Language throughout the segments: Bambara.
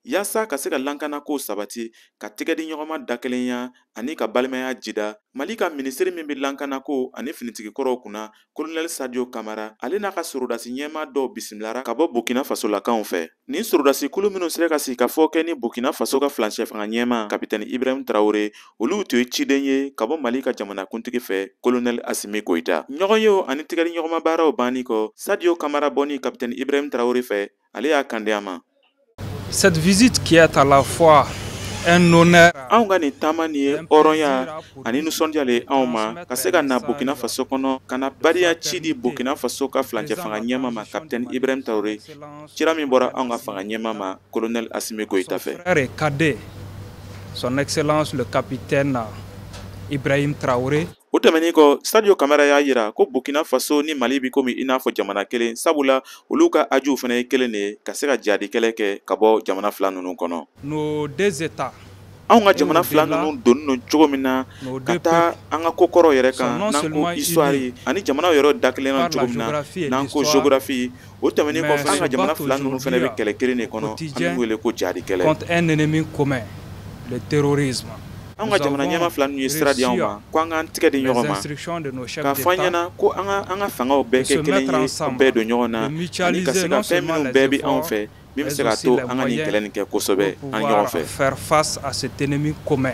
Yaasa ka se ka lakanako sabati, ka tɛgɛdiɲɔgɔnma dakelenya ani ka balimaya jida, Mali ka minisiri min bɛ lakanako ani finitigikɔrɔw kunna, Kolonɛli Sadio Kamara, ale n'a ka sorodasi ɲɛmaa dɔw bisimilara ka bɔ Burkina Fasolakaw fɛ. Nin sorodasi kulu minnu sera ka sigikafɔ kɛ ni Burkina Faso ka furancɛ fanga ɲɛmaa Kapitɛni Ibrahim Traore, olu tun ye ciden ye ka bɔ Mali ka jamanakuntigi fɛ, Kolonɛli Asimi Goyita. Ɲɔgɔnyew ani tɛgɛdiɲɔgɔnma baaraw banni kɔ, Sadio Kamara bɔni Kapitɛni Ibrahim Traore fɛ, ale y'a kan di a ma. Cette visite qui est à la fois un honneur. Anw ka nin taama nin ye hɔrɔnya ani nisɔndiya le ye anw ma ka se ka na Burkina Faso kɔnɔ, ka na badenya ci di Burkina Faso ka furancɛ fanga ɲɛmaa ma, Kapitɛni Ibrahim Traore, cira min bɔra anw ka fanga ɲɛmaa ma, Colonel Assimi Goïta fɛ. Frère cadet, son excellence le capitaine Ibrahim Traoré. O tɛmɛnen kɔ, Sadio Kamara y'a jira ko Burkina Faso ni Mali bɛ komi i n'a fɔ jamana kelen, sabula olu ka ajuw fana ye kelen de ye, ka se ka jadi kɛlɛ kɛ ka bɔ jamana fila ninnu kɔnɔ. Nos deux États. Anw ka jamana fila ninnu donnen don cogo min na ka taa an ka ko kɔrɔ yɛrɛ kan, n'an ko histoire, ani jamana yɛrɛ da kelen na cogo min na, n'an ko géographie. O tɛmɛnen kɔfɛ, an ka jamana fila ninnu fana bɛ kɛlɛ kelen de kɔnɔ, an bɛ wele ko jadi kɛlɛ. Contre un ennemi commun, le terrorisme. An ka jamana ɲɛmaa fila ninnu ye sira di anw ma ko an k'an tɛgɛ di ɲɔgɔn ma, k'a fɔ an ɲɛna ko an ka fangaw bɛɛ kɛ kelen ye, bɛɛ don ɲɔgɔn na, ani ka se ka fɛn minnu bɛɛ bɛ anw fɛ min bɛ se k'a to an ka nin kɛlɛ nin kɛ kosɛbɛ an ɲɔgɔn fɛ. Faire face à cet ennemi commun.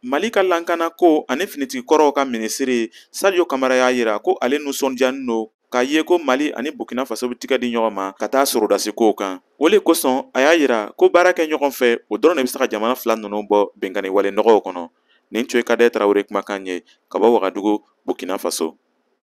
Mali ka lakanako ani finitigikɔrɔw ka minisiri Sadio Kamara y'a jira ko ale nisɔndiyanen don k'a ye ko Mali ani Burkina Faso bɛ tɛgɛ di ɲɔgɔn ma ka taa sorodasi kow kan. O le kosɔn, a y'a jira ko baara kɛ ɲɔgɔn fɛ, o dɔrɔn de bɛ se ka jamana fila ninnu bɔ binkanni wale nɔgɔw kɔnɔ. Nin tun ye Kadɛ Tarawele kumakan ye ka bɔ Wagadugu, Burkina Faso.